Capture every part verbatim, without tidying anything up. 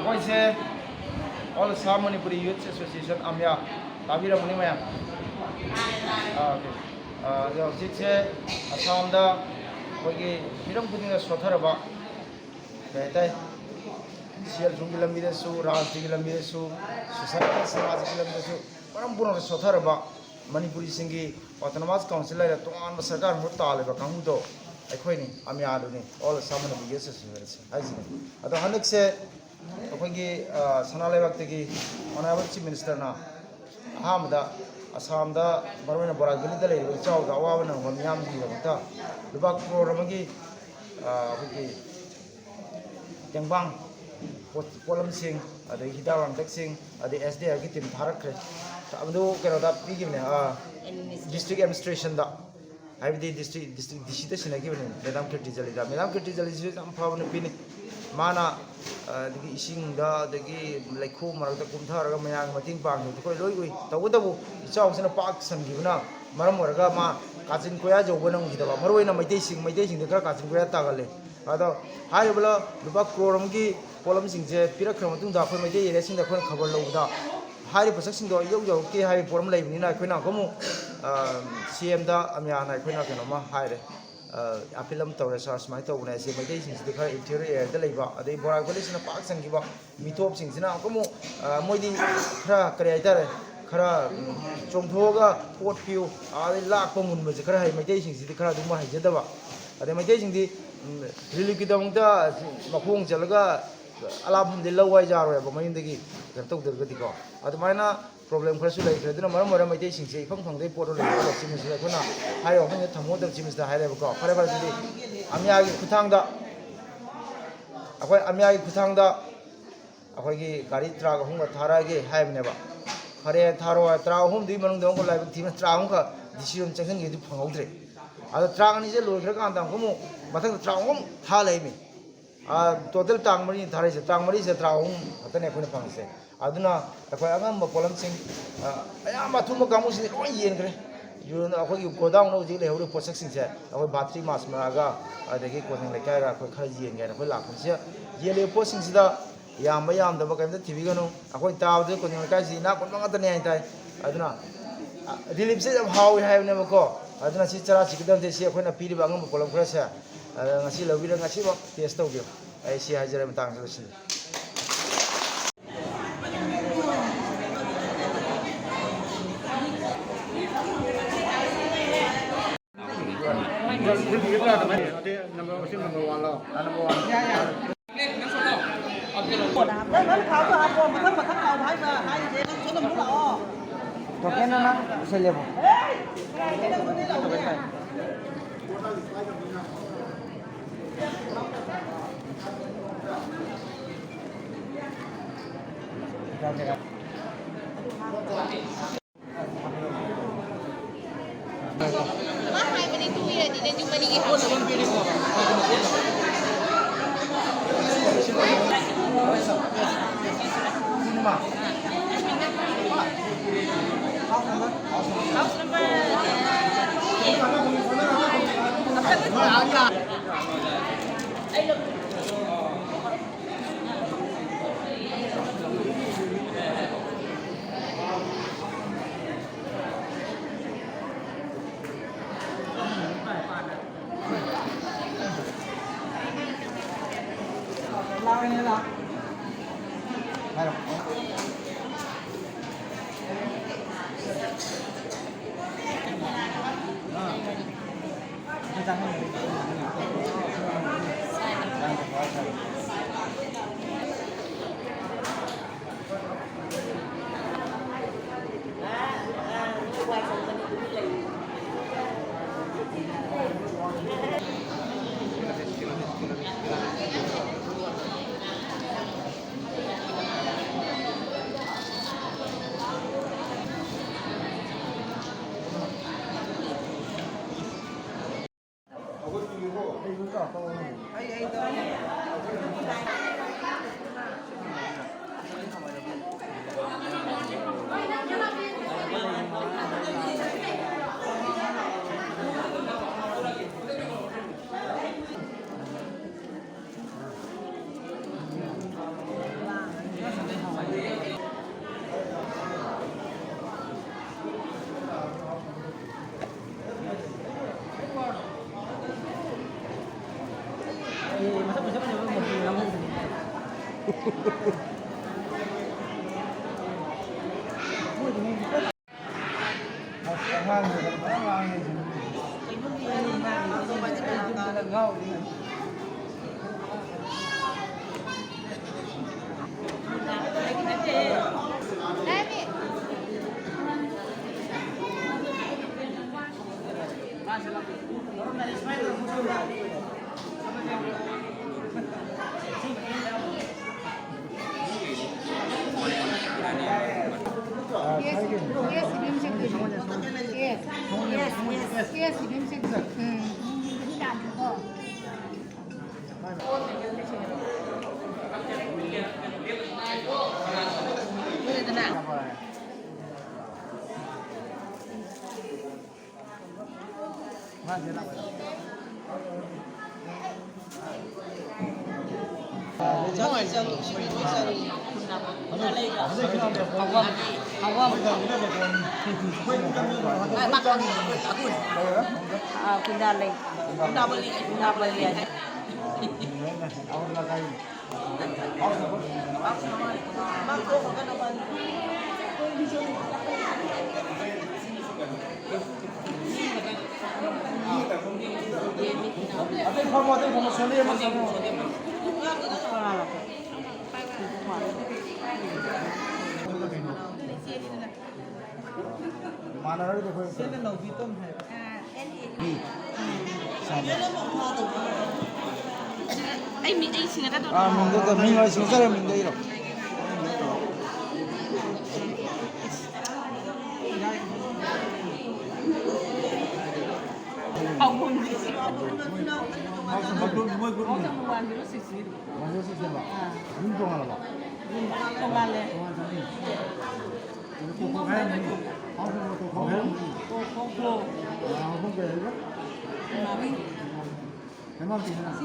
ꯑꯩꯈꯣꯏꯁꯦ All Assam Manipuri Youth Association, ꯑꯃꯌꯥ, ꯇꯥꯕꯤꯔꯝꯒꯅꯤ ꯃꯌꯥꯝ? ꯑꯥ, okay. ꯑꯥ, ꯑꯗꯣ ꯍꯧꯖꯤꯛꯁꯦ ꯑꯁꯥꯝꯗ ꯑꯩꯈꯣꯏꯒꯤ ꯍꯤꯔꯝ ꯈꯨꯗꯤꯡꯗ ꯁꯣꯠꯊꯔꯕ, ꯀꯩ ꯍꯥꯏꯇꯥꯔꯦ, ꯁꯦꯜ ꯊꯨꯝꯒꯤ ꯂꯝꯕꯤꯗꯁꯨ, ꯔꯥꯖꯅꯤꯇꯤꯒꯤ ꯂꯝꯕꯤꯗꯁꯨ, ꯁꯣꯁꯥꯏꯇꯤ, ꯁꯃꯥꯖꯒꯤ ꯂꯝꯕꯤꯗꯁꯨ ꯃꯔꯝ ꯄꯨꯝꯅꯃꯛꯇ ꯁꯣꯠꯊꯔꯕ ꯃꯅꯤꯄꯨꯔꯤꯁꯤꯡꯒꯤ autonomous council ꯂꯩꯔꯦ, ꯇꯣꯉꯥꯟꯕ ꯁꯔꯀꯥꯔ ꯑꯃ ꯇꯥꯜꯂꯤꯕ ꯀꯥꯡꯕꯨꯗꯣ ꯑꯩꯈꯣꯏꯅꯤ, ꯑꯃꯌꯥꯗꯨꯅꯤ, All Assam Manipuri Youth Association ꯍꯥꯏꯁꯤꯅꯤ꯫ ꯑꯗꯣ ꯍꯟꯗꯛꯁꯦ ꯑꯩꯈꯣꯏꯒꯤ, ꯑ, ꯁꯅꯥ ꯂꯩꯕꯥꯛꯇꯒꯤ Honourable Chief Ministerꯅ ꯑꯍꯥꯟꯕꯗ ꯑꯁꯥꯝꯗ, ꯃꯔꯨꯑꯣꯏꯅ ꯕꯣꯔꯥꯛ ꯚꯦꯂꯤꯗ ꯂꯩꯔꯤꯕ ꯏꯆꯥꯎꯗ ꯑꯋꯥꯕ ꯅꯪꯕ ꯃꯤꯌꯥꯝꯁꯤꯡꯒꯤꯗꯃꯛꯇ ꯂꯨꯄꯥ ꯀ꯭ꯔꯣꯔ ꯑꯃꯒꯤ, ꯑ, ꯑꯩꯈꯣꯏꯒꯤ ꯇꯦꯡꯕꯥꯡ, ꯄꯣꯠ-, ꯄꯣꯠꯂꯝꯁꯤꯡ, ꯑꯗꯒꯤ ꯍꯤꯗꯥꯛ ꯂꯥꯡꯊꯛꯁꯤꯡ, ꯑꯗꯩ SDRꯒꯤ team ꯊꯥꯔꯛꯈ꯭ꯔꯦ꯫ ꯑꯗꯨ ꯀꯩꯅꯣꯗ ꯄꯤꯈꯤꯕꯅꯦ, ꯑ, district administrationꯗ, ꯍꯥꯏꯕꯗꯤ district, district DCꯗ ꯁꯤꯟꯅꯈꯤꯕꯅꯦ, Madam ꯀꯤꯔꯇꯤ ꯖꯂꯤꯗ꯫ Madam ꯀꯤꯔꯇꯤ ꯖꯂꯤꯗꯁꯨ ꯌꯥꯝ ꯐꯕ ꯅꯨꯄꯤꯅꯤ꯫ ꯃꯥꯅ, ꯑ, ꯑꯗꯒꯤ ꯏꯁꯤꯡꯗ, ꯑꯗꯒꯤ ꯂꯩꯈꯣꯝ ꯃꯔꯛꯇ ꯀꯨꯝꯊꯔꯒ ꯃꯌꯥꯝꯒꯤ ꯃꯇꯦꯡ ꯄꯥꯡꯈꯤꯕꯗꯨ ꯑꯩꯈꯣꯏ ꯂꯣꯏ ꯎꯏ꯫ ꯇꯧꯕꯇꯕꯨ ꯏꯆꯥꯎꯁꯤꯅ ꯄꯥꯛ ꯁꯟꯈꯤꯕꯅ ꯃꯔꯝ ꯑꯣꯏꯔꯒ ꯃꯥ ꯀꯥꯆꯤꯟ ꯀꯣꯌꯥ ꯌꯧꯕ ꯅꯪꯈꯤꯗꯕ꯫ ꯃꯔꯨꯑꯣꯏꯅ ꯃꯩꯇꯩꯁꯤꯡ, ꯃꯩꯇꯩꯁꯤꯡꯗꯤ ꯈꯔ ꯀꯥꯆꯤꯟ ꯀꯣꯌꯥ ꯇꯥꯒꯜꯂꯤ꯫ ꯑꯗꯣ ꯍꯥꯏꯔꯤꯕ ꯂꯨꯄꯥ ꯀ꯭ꯔꯣꯔ ꯑꯃꯒꯤ ꯄꯣꯠꯂꯝꯁꯤꯡꯁꯦ ꯄꯤꯔꯛꯈ꯭ꯔ ꯃꯇꯨꯡꯗ ꯑꯩꯈꯣꯏ ꯃꯩꯇꯩ areaꯁꯤꯡꯗ ꯑꯩꯈꯣꯏꯅ ꯈꯕꯔ ꯂꯧꯕꯗ ꯍꯥꯏꯔꯤꯕ ꯄꯣꯠꯁꯛꯁꯤꯡꯗꯣ ꯏꯌꯧ ꯌꯧꯔꯛꯇꯦ ꯍꯥꯏꯕꯒꯤ ꯄꯣꯠ ꯑꯃ ꯂꯩꯕꯅꯤꯅ ꯑꯩꯈꯣꯏꯅ ꯑꯃꯨꯛ, ꯑ, CMꯗ ꯑꯃꯌꯥꯅ ꯑꯩꯈꯣꯏꯅ ꯀꯩꯅꯣꯝꯃ ꯍꯥꯏꯔꯦ, ꯑ, appeal ꯑꯃ ꯇꯧꯔꯦ, "Sir, ꯁꯨꯃꯥꯏꯅ ꯇꯧꯕꯅꯦ, ꯁꯤ ꯃꯩꯇꯩꯁꯤꯡꯁꯤꯗꯤ ꯈꯔ interior areaꯗ ꯂꯩꯕ, ꯑꯗꯩ ꯕꯣꯔꯥꯛ ꯚꯦꯂꯤꯁꯤꯅ ꯄꯥꯛ ꯁꯟꯈꯤꯕ, ꯃꯤꯇꯣꯞꯁꯤꯡꯁꯤꯅ ꯑꯃꯨꯛꯀ ꯑꯃꯨꯛ, ꯑ, ꯃꯣꯏꯗꯤ ꯈꯔ ꯀꯔꯤ ꯍꯥꯏꯇꯥꯔꯦ, ꯈꯔ, ꯎꯝ, ꯆꯣꯡꯊꯣꯛꯑꯒ ꯄꯣꯠ ꯄꯤꯌꯨ, ꯑꯗꯩ ꯂꯥꯛꯄ ꯃꯨꯟꯕꯁꯦ ꯈꯔ ꯍꯩ, ꯃꯩꯇꯩꯁꯤꯡꯁꯤꯗꯤ ꯈꯔ ꯑꯗꯨꯝꯕ ꯍꯩꯖꯗꯕ, ꯑꯗꯩ ꯃꯩꯇꯩꯁꯤꯡꯗꯤ, ꯎꯝ, reliefꯀꯤꯗꯃꯛꯇ ꯃꯈꯣꯡ ꯆꯠꯂꯒ ꯑꯂꯥꯞꯄ ꯃꯐꯝꯗꯤ ꯂꯧ ꯋꯥꯏ ꯌꯥꯔꯣꯏꯕ ꯃꯌꯨꯝꯗꯒꯤ ꯀꯩꯅꯣ ꯇꯧꯗ꯭ꯔꯒꯗꯤꯀꯣ꯫ ꯑꯗꯨꯃꯥꯏꯅ problem ꯈꯔꯁꯨ ꯂꯩꯈ꯭ꯔꯦ꯫ ꯑꯗꯨꯅ ꯃꯔꯝ ꯑꯣꯏꯔꯒ ꯃꯩꯇꯩꯁꯤꯡꯁꯦ ꯏꯐꯪ ꯐꯪꯗꯕꯒꯤ ꯄꯣꯠ ꯑꯃ ꯂꯩꯔꯦ꯫ ꯆꯤꯞ ꯃꯤꯅꯤꯁꯇꯔ ꯑꯩꯈꯣꯏꯅ ꯍꯥꯏꯔꯤꯕ ꯋꯥꯐꯝꯁꯤꯗ ꯊꯝꯃꯨ ꯍꯥꯏꯕ ꯆꯤꯞ ꯃꯤꯅꯤꯁꯇꯔ ꯍꯥꯏꯔꯦꯕꯀꯣ꯫ ꯐꯔꯦ, ꯐꯔꯦ, ꯑꯗꯨꯗꯤ ꯑꯃꯌꯥꯒꯤ ꯈꯨꯠꯊꯥꯡꯗ, ꯑꯩꯈꯣꯏ ꯑꯃꯌꯥꯒꯤ ꯈꯨꯠꯊꯥꯡꯗ ꯑꯩꯈꯣꯏꯒꯤ ꯒꯥꯔꯤ ꯇ꯭ꯔꯥꯛ ꯑꯍꯨꯝꯒ ꯊꯥꯔꯛꯑꯒꯦ ꯍꯥꯏꯕꯅꯦꯕ꯫ ꯐꯔꯦ, ꯊꯥꯔꯣ ꯍꯥꯏ꯫ ꯇ꯭ꯔꯥꯛ ꯑꯍꯨꯝꯗꯨꯒꯤ ꯃꯅꯨꯡꯗ ꯑꯃꯨꯛ ꯂꯥꯏꯕꯛ ꯊꯤꯕꯅ ꯇ꯭ꯔꯥꯛ ꯑꯍꯨꯝꯈꯛ DC room ꯆꯪꯁꯤꯟꯈꯤꯕꯗꯤ ꯐꯪꯍꯧꯗ꯭ꯔꯦ꯫ ꯑꯗꯣ ꯇ꯭ꯔꯥꯛ ꯑꯅꯤꯁꯦ ꯂꯣꯏꯈ꯭ꯔꯀꯥꯟꯗ ꯑꯃꯨꯛ ꯃꯊꯪꯗ ꯇ꯭ꯔꯥꯛ ꯑꯍꯨꯝ ꯊꯥ ꯂꯩꯃꯤ꯫ ꯑꯥ, total ꯇꯥꯡ ꯃꯔꯤꯅꯤ ꯊꯥꯔꯛꯏꯁꯦ, ꯇꯥꯡ ꯃꯔꯤꯁꯤꯗ ꯇꯔꯥ ꯑꯍꯨꯝ ꯈꯛꯇꯅꯦ ꯑꯩꯈꯣꯏꯅ ꯐꯪꯉꯤꯁꯦ꯫ ꯑꯗꯨꯅ ꯑꯩꯈꯣꯏ ꯑꯉꯝꯕ ꯄꯣꯠꯂꯝꯁꯤꯡ, ꯑꯥ, ꯑꯌꯥꯝꯕ ꯑꯊꯨꯝꯕ ꯀꯥꯡꯕꯨꯁꯤꯡꯁꯦ ꯂꯣꯏ ꯌꯦꯟꯈ꯭ꯔꯦ꯫ ꯌꯣꯟ-, ꯑꯩꯈꯣꯏꯒꯤ ꯒꯣꯗꯥꯎꯟꯗ ꯍꯧꯖꯤꯛ ꯂꯩꯍꯧꯔꯤꯕ ꯄꯣꯠꯁꯛꯁꯤꯡꯁꯦ ꯑꯩꯈꯣꯏ ꯕꯥꯇ꯭ꯔꯤ ꯃꯥꯁ ꯃꯔꯥꯒ ꯑꯗꯒꯤ ꯀꯣꯟꯖꯪ ꯂꯩꯀꯥꯏꯒ ꯑꯩꯈꯣꯏ ꯈꯔ ꯌꯦꯟꯒꯦ ꯍꯥꯏꯅ ꯑꯩꯈꯣꯏ ꯂꯥꯛꯄꯁꯤꯗ ꯌꯦꯜꯂꯤꯕ ꯄꯣꯠꯁꯤꯡꯁꯤꯗ ꯌꯥꯝꯕ ꯌꯥꯝꯗꯕ ꯀꯔꯤꯝꯇ ꯊꯤꯕꯤꯒꯅꯨ꯫ ꯑꯩꯈꯣꯏ ꯇꯥꯕꯗ ꯀꯣꯅꯨꯡ ꯂꯩꯀꯥꯏꯁꯤ ꯏꯅꯥꯛ ꯈꯨꯟꯕ ꯉꯥꯛꯇꯅꯤ ꯍꯥꯏꯇꯥꯏ꯫ ꯑꯗꯨꯅ, ꯑ, ꯔꯤꯂꯤꯞꯁꯦ ꯌꯥꯝ ꯍꯥꯎꯏ ꯍꯥꯏꯕꯅꯦꯕꯀꯣ꯫ ꯑꯗꯨꯅ ꯁꯤ ꯆꯔꯥ ꯆꯤꯛꯀꯗꯕꯁꯦ ꯁꯤ ꯑꯩꯈꯣꯏꯅ ꯄꯤꯔꯤꯕ ꯑꯉꯝꯕ ꯄꯣꯠꯂꯝ ꯈꯔꯁꯦ, ꯑ, ꯉꯁꯤ ꯂꯧꯕꯤꯔ ꯉꯁꯤꯃꯛ ꯇꯦꯁ ꯇꯧꯕꯤꯌꯨ꯫ ꯑꯩ ꯁꯤ ꯍꯥꯏꯖꯔꯦ, ꯃꯇꯥꯡꯁꯤꯗ ꯂꯣꯏꯁꯤꯟꯖꯔꯦ꯫ ꯅꯪ ꯊꯥꯎꯗꯣ ꯍꯥꯞꯄꯣ, ꯃꯊꯪ ꯃꯊꯪ ꯂꯥꯎꯕ ꯍꯥꯏꯕ ꯍꯥꯏꯔꯤꯁꯦ, ꯅꯪ ꯁꯣꯝꯗ ꯑꯃꯨꯛ ꯂꯥꯛꯑꯣ꯫ ꯇꯣꯀꯦꯟꯗꯣ ꯅꯪ ꯏꯁꯜꯂꯦꯕꯣ꯫ ꯍꯦ! ꯀꯥꯏꯗꯩꯅꯣ ꯁꯣꯝꯗ ꯂꯥꯎꯕꯅꯦ꯫ Yes, yes, yes, yes, yes, yes, yes, yes. ꯑꯇꯩ ꯐꯝꯃꯣ, ꯑꯇꯩ ꯐꯝꯃꯣ, ꯁꯣꯝꯗ ꯌꯦꯡꯉꯣ, ꯁꯣꯝꯗ ꯌꯦꯡꯉꯣ꯫ ꯃꯥꯟꯅꯔꯣꯏꯗ ꯑꯩꯈꯣꯏ꯫ ꯑꯩ ꯃꯤ, ꯑꯩ ꯁꯤꯡꯒꯗ꯭ꯔꯥ? ꯑꯥ, ꯃꯤꯡꯗꯣ, ꯃꯤꯡ ꯑꯣꯏ ꯁꯤꯡꯖꯔ, ꯃꯤꯡꯗꯣ ꯏꯔꯣ꯫ ꯑꯍꯨꯝꯗꯤ꯫ ꯃꯣꯏ ꯒ꯭ꯔꯨꯞ, ꯃꯣꯏ ꯒ꯭ꯔꯨꯞ꯫ ꯋꯥꯟ ꯖꯤꯔꯣ ꯁꯤꯛꯁ ꯅꯦꯕ꯫ ꯌꯨꯝ ꯇꯣꯉꯥꯜꯂꯕꯣ? ꯌꯨꯝ ꯇꯣꯉꯥꯜꯂꯦ꯫ ꯇꯣꯉꯥꯟ ꯆꯠꯅꯤ꯫ ꯇꯣꯈꯣ ꯍꯥꯏꯔꯝꯃꯅꯤ꯫ ꯇꯣꯈꯣ꯫ ꯇꯣꯈꯣ꯫ ꯑꯥ, ꯑꯍꯨꯝ ꯀꯩ ꯍꯥꯏꯕ? ꯃꯥꯔꯤ꯫ ꯍꯦꯃꯥꯝꯇꯤ ꯍꯦꯃꯥꯝꯇꯤ꯫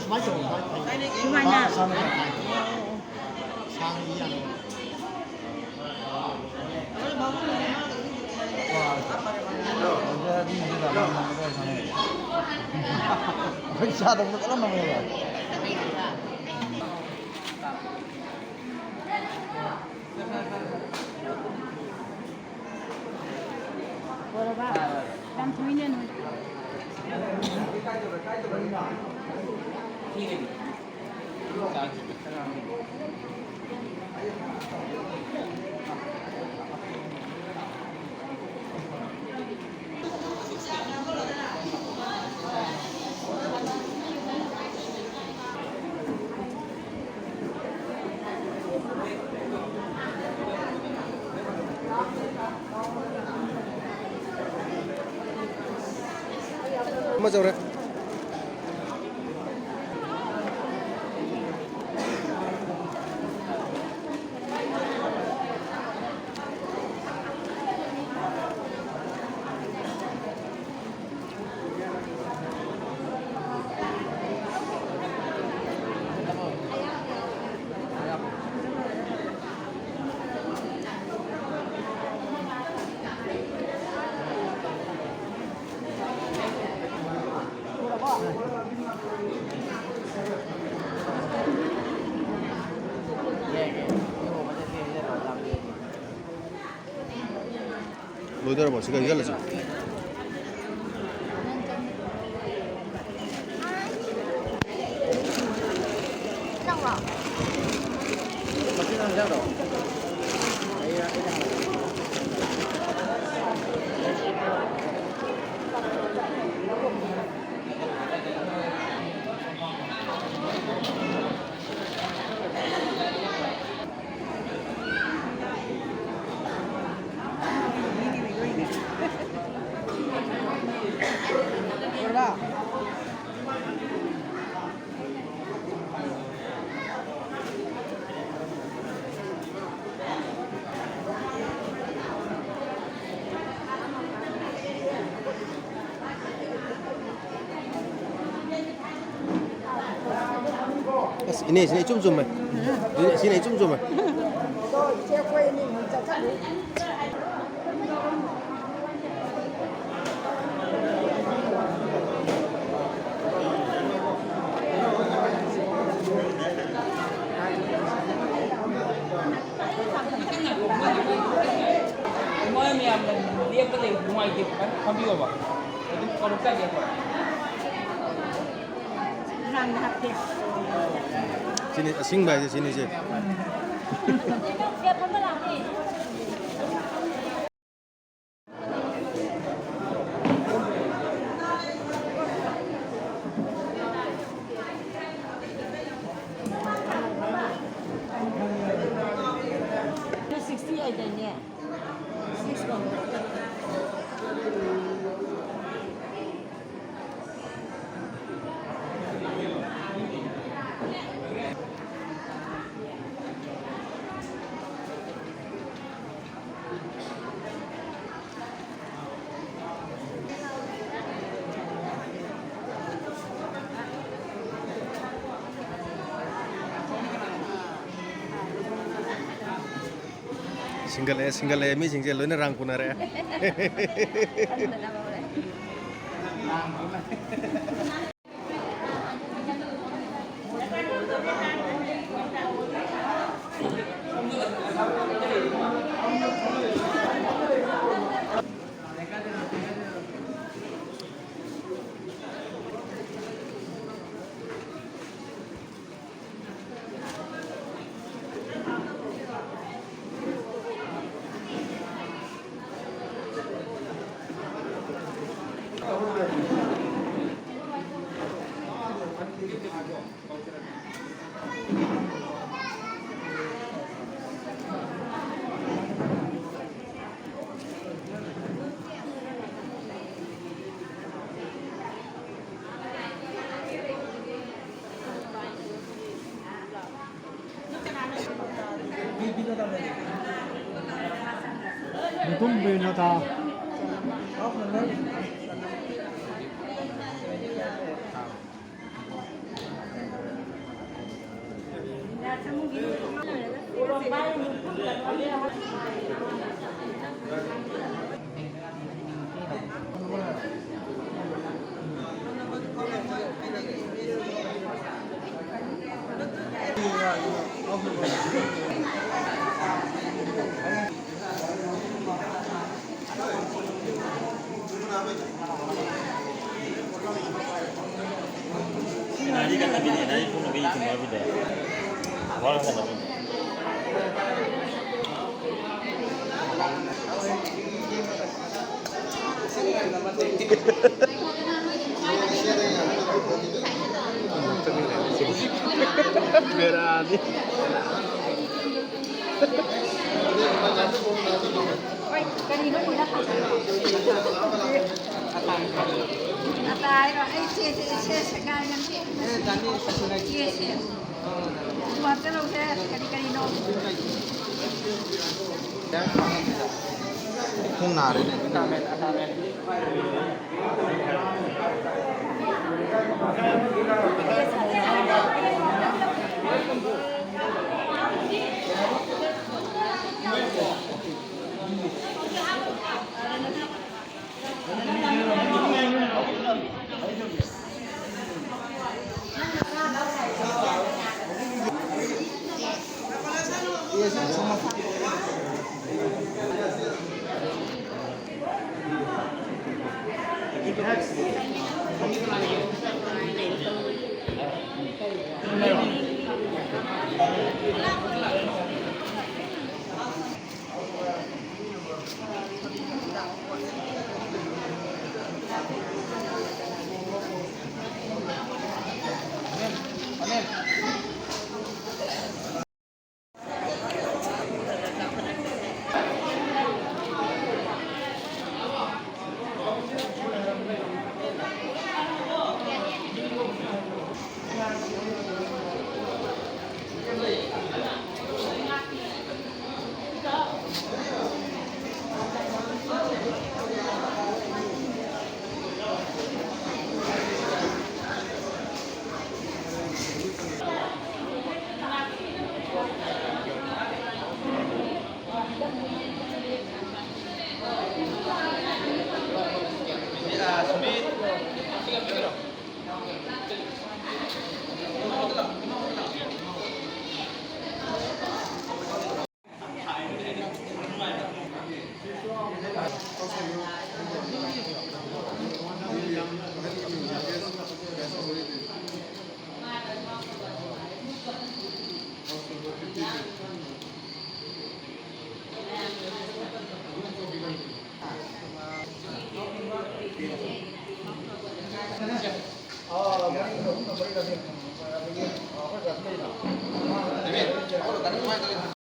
ꯁꯨꯃꯥꯏꯅ ꯇꯧ, ꯁꯨꯃꯥꯏꯅ ꯇꯧ꯫ ꯁꯨꯃꯥꯏꯅ꯫ ꯁꯥꯡꯅ ꯇꯧ꯫ ꯁꯥꯡꯅ ꯌꯥꯅꯤ꯫ ꯑꯩꯈꯣꯏ ꯆꯥꯗꯕꯗꯣ ꯀꯔꯝꯕꯅꯣꯕ? ꯂꯣꯏꯔꯕ? ꯌꯥꯝ ꯊꯨꯏꯅꯦ ꯅꯣꯏ꯫ ꯑꯃ ꯌꯧꯔꯦ꯫ ꯂꯣꯏꯗꯧꯔꯕꯣ? ꯁꯤ ꯒꯥꯔꯤ ꯆꯠꯂꯁꯤ꯫ ꯁꯤꯅꯦ, ꯁꯤꯅꯦ ꯏꯆꯨꯝ ꯆꯨꯝꯃꯦ꯫ ꯁꯤꯅꯦ, ꯁꯤꯅꯦ ꯏꯆꯨꯝ ꯆꯨꯝꯃꯦ꯫ ꯃꯣꯏ ꯃꯌꯥꯝꯅ ꯂꯦꯞꯄ ꯂꯩꯕ ꯅꯨꯡꯉꯥꯏꯇꯦꯕ, ꯈꯤꯇꯪ ꯐꯝꯕꯤꯌꯣꯕ꯫ ꯑꯗꯨꯝ ꯀꯧꯔꯛꯆꯒꯦꯕ꯫ ꯔꯥꯡꯅ ꯍꯥꯞꯀꯦ꯫ ꯁꯤꯅꯤ ꯑꯁꯤꯡꯕ ꯍꯥꯏꯁꯦ, ꯁꯤꯅꯤꯁꯦ꯫ Sixty ꯑꯣꯏꯗꯣꯏꯅꯦ꯫ ꯁꯤꯡꯒꯠꯂꯛꯑꯦ, ꯁꯤꯡꯒꯠꯂꯛꯑꯦ, ꯃꯤꯁꯤꯡꯁꯦ ꯂꯣꯏꯅ ꯔꯥꯡ ꯄꯨꯅꯔꯛꯑꯦ꯫ ꯕꯦꯔꯥꯅꯤ꯫ ꯍꯣꯏ, ꯀꯔꯤꯅꯣ ꯄꯨꯂꯞ ꯍꯥꯞꯆꯜꯂꯣ꯫ ꯑꯇꯥꯏꯔꯣ? ꯑꯩ ꯆꯦꯁꯦ, ꯆꯦꯁꯦ ꯉꯥꯏꯔꯝꯒꯦ꯫ ꯆꯦꯁꯦ꯫ ꯑꯗꯨ ꯍꯥꯞꯆꯜꯍꯧꯁꯦ꯫ ꯀꯔꯤ ꯀꯔꯤꯅꯣ? ꯈꯣꯡ ꯅꯥꯔꯦꯅꯦ꯫ ꯑꯥ, ꯃꯔꯤꯒ ꯑꯍꯨꯝꯒ ꯃꯔꯤꯒ ꯂꯩ꯫ ꯑꯩꯈꯣꯏ ꯀꯥꯁꯤ ꯂꯩꯅ꯫ ꯃꯥꯅ